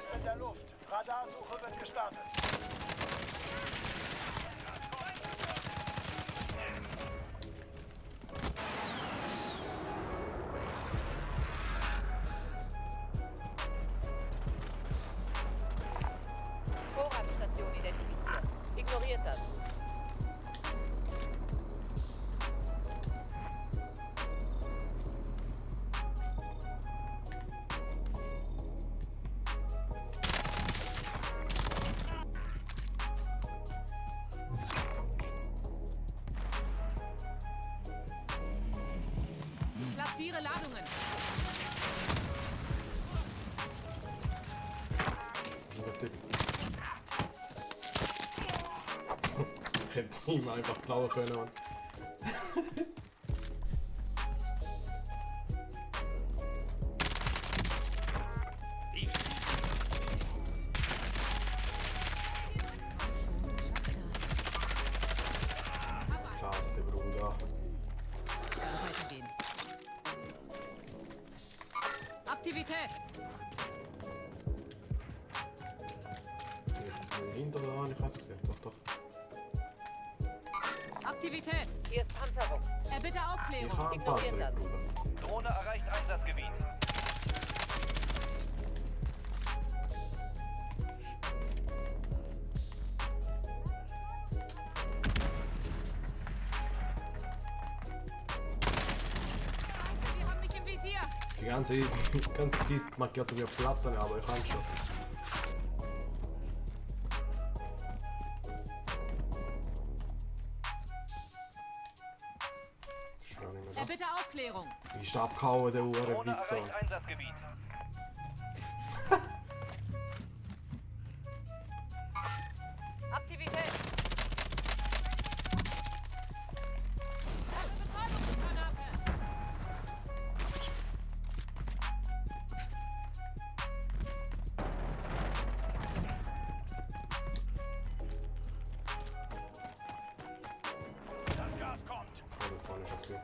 ist in der Luft. Radarsuche wird gestartet. Vorratsstation identifiziert. Ignoriert das. Platziere Ladungen. Hätte ihm einfach klauen können. Mann. Klasse, Bruder. Weitergehen. Aktivität. Hinter dran, ich hab's gesehen. Doch, doch. Aktivität. Hier ist Panzerung. Erbitte Ich Aufklärung. hab ein Panzer, Bruder. Drohne erreicht Einsatzgebiet. Sie haben mich im Visier. Die ganze Zeit markiert er mir Platten, aber ich kann schon. Ist gar nicht mehr da. Erbitte Aufklärung. Ich hab abgehauen, der Drohne Uhrenwichser. erreicht Einsatzgebiet. Aktivität. Das Gas kommt. Oh, da vorne schon gesehen.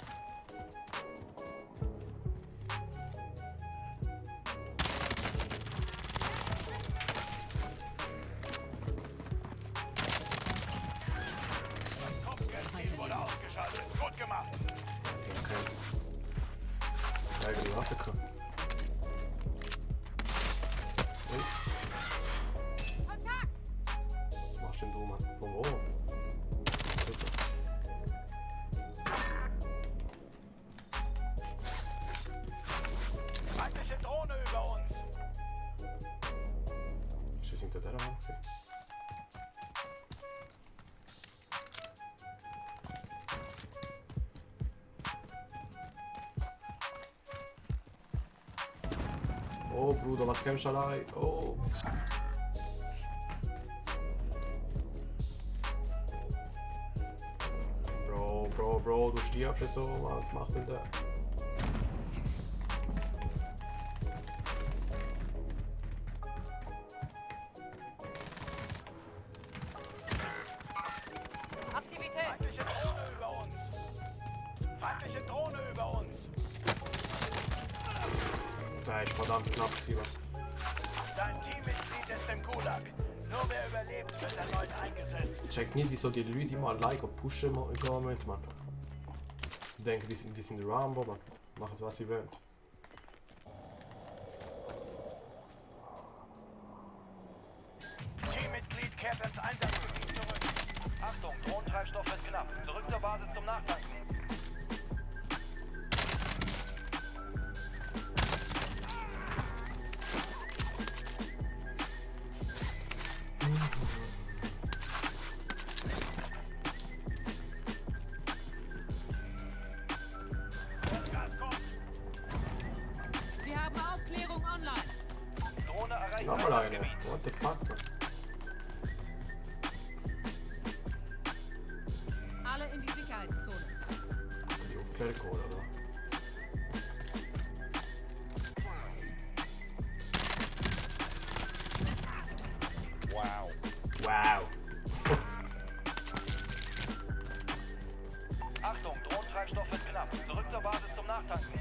Kopfgeldteam wurde ausgeschaltet. Gut gemacht. Die haben keine Waffe gehabt. Hey, Kontakt. was machst du denn du, Mann? Von wo? Super. Feindliche Drohne über uns. Ist das hinter der Wand gewesen? Oh Bruder, was kämpfst du allein? Oh. Bro, du stirbst ja so. Was macht denn der? Aktivität. Feindliche Drohne über uns. Feindliche Drohne über uns. Der ist verdammt knapp gewesen. Dein Teammitglied ist im Gulag. Nur wer überlebt, wird erneut eingesetzt. Ich check nicht, wieso die Leute immer like und pushen im Moment, Mann. Ich denke, die sind Rambo, Mann. Machen was sie wollen. Teammitglied kehrt ins Einsatzgebiet zurück. Achtung, Drohnentreibstoff wird knapp. Zurück zur Basis zum Nachtanken. Das Gas kommt. Wir haben Aufklärung online. Drohne erreicht Nochmal eine. Einsatzgebiet. What the fuck, Mann? Alle in die Sicherheitszone. Die Aufklärung geholt, oder? Wow. Wow. Achtung, Drohnentreibstoff wird knapp. Zurück zur Basis zum Nachtanken.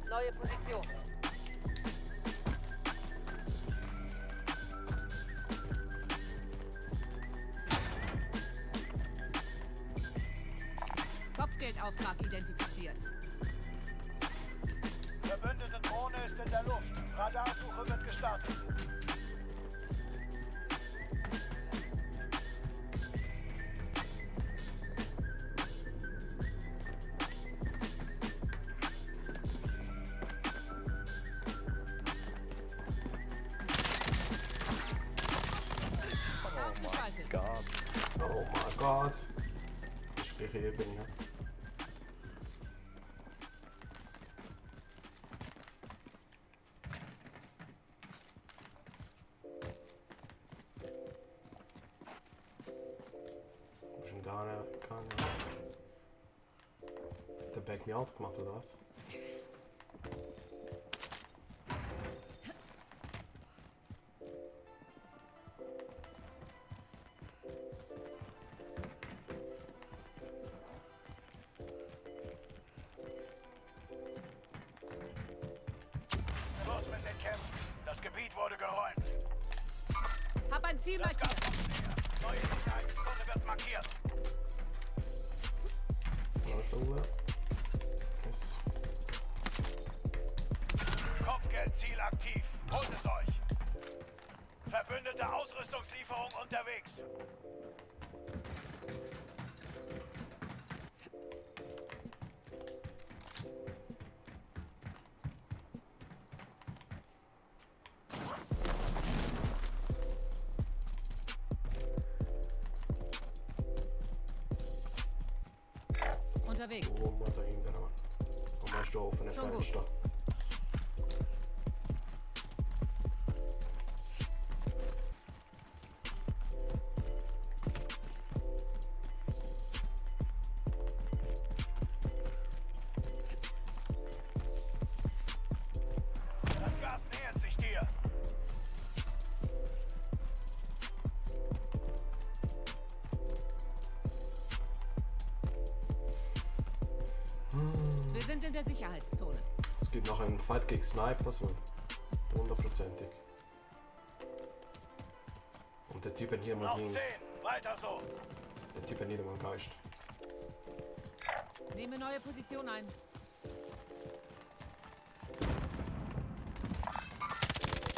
Neue Position. Auftrag identifiziert. Verbündete Drohne ist in der Luft. Radarsuche wird gestartet. Ausgeschaltet. Oh mein Gott. Ich kriege hier bin, ja. Wo ist denn da eine? Hat der Back mir out gemacht oder was? Los mit den Kämpfen. Das Gebiet wurde geräumt. Hab ein Ziel Das Gas markiert. kommt näher. Neue Sicherheitszone wird markiert. Ruhe. Ist Kopfgeldziel aktiv. Holt es euch. Verbündete Ausrüstungslieferung unterwegs. Unterwegs. oh, mal da hinten ran. Und machst du offene Schon gut. Fenster. Das Gas nähert sich dir. Wir sind in der Sicherheitszone. Es gibt noch einen Fight gegen Snipers, Mann. 100%ig. Und der Typ hat hier mal Noch Dings. 10. Weiter so. Der Typ hat nicht einmal einen Geist. Nehme neue Position ein.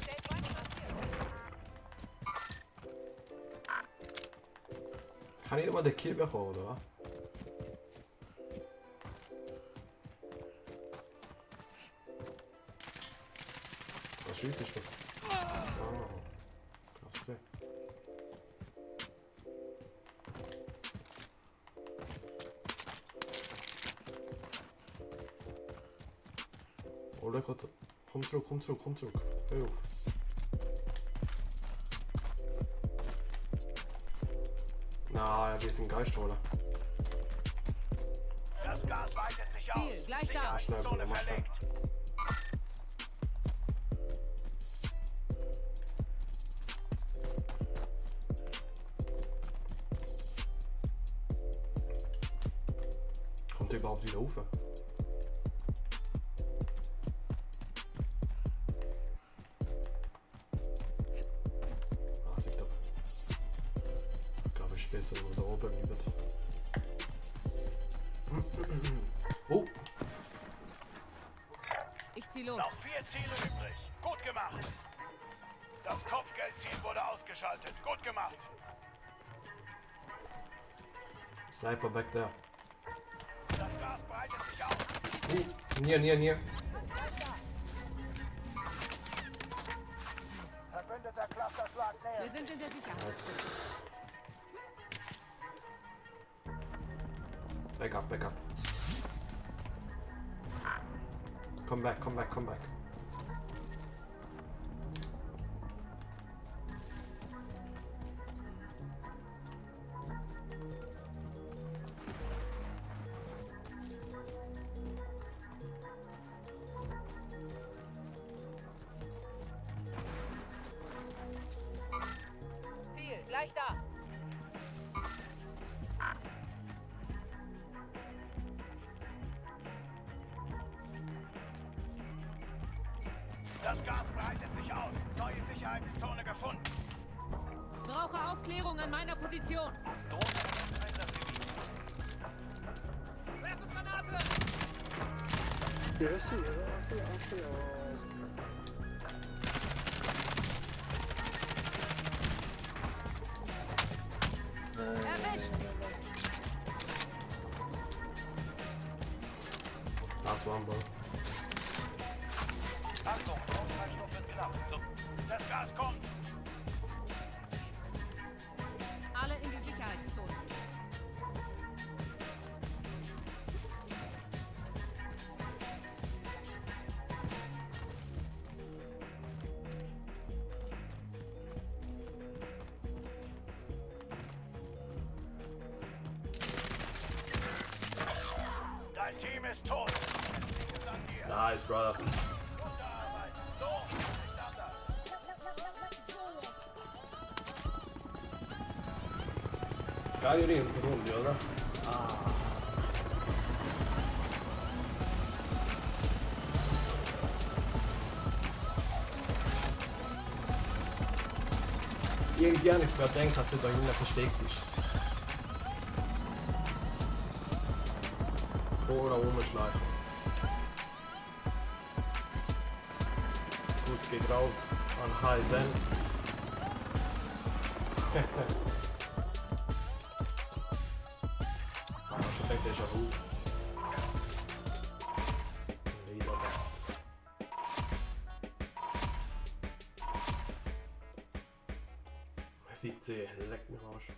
Stellt weiter markiert. Kann ich immer den Kill bekommen, oder? Was schießt du? Ah, klasse. Oder Gott. Komm zurück, komm zurück, komm zurück. Hör auf. Na, wir sind Geistroller. Das Gas weitet sich aus. Ziel, gleich da. Schnell, Sicherheitszone mach schnell. verlegt. Kommt der überhaupt wieder rauf? Ah, tipptopp. Ich glaube, es ist besser, wenn man da oben bleibt. Oh, Ich zieh los. Noch 4 Ziele übrig. Gut gemacht. Das Kopfgeldziel wurde ausgeschaltet. Gut gemacht. Sniper back there. Das Gas breitet sich aus. Near. Verbündeter Clusterschlag näher. Wir sind in der Sicherheit. Nice. Back up. Come back. Ziel, gleich da. Das Gas breitet sich aus. Neue Sicherheitszone gefunden. Brauche Aufklärung an meiner Position. Drohnen in das Gebiet. Erwischt! Das war ein Ball. Achtung, Grundtreibstoff wird knapp. Das Gas kommt. Alle in die Sicherheitszone. Dein Team ist tot. Jetzt liegt es an dir. Nice, brother. Gute Arbeit. So, nicht anders. Geile Runde, oder? Irgendwie habe ich gerade gedacht, dass du da hinten versteckt bist. Vorne rumschleichen. Fuß geht rauf an HSN. Schon denkt, der ist auf Hause. Leider. 17, leck mich am Arsch.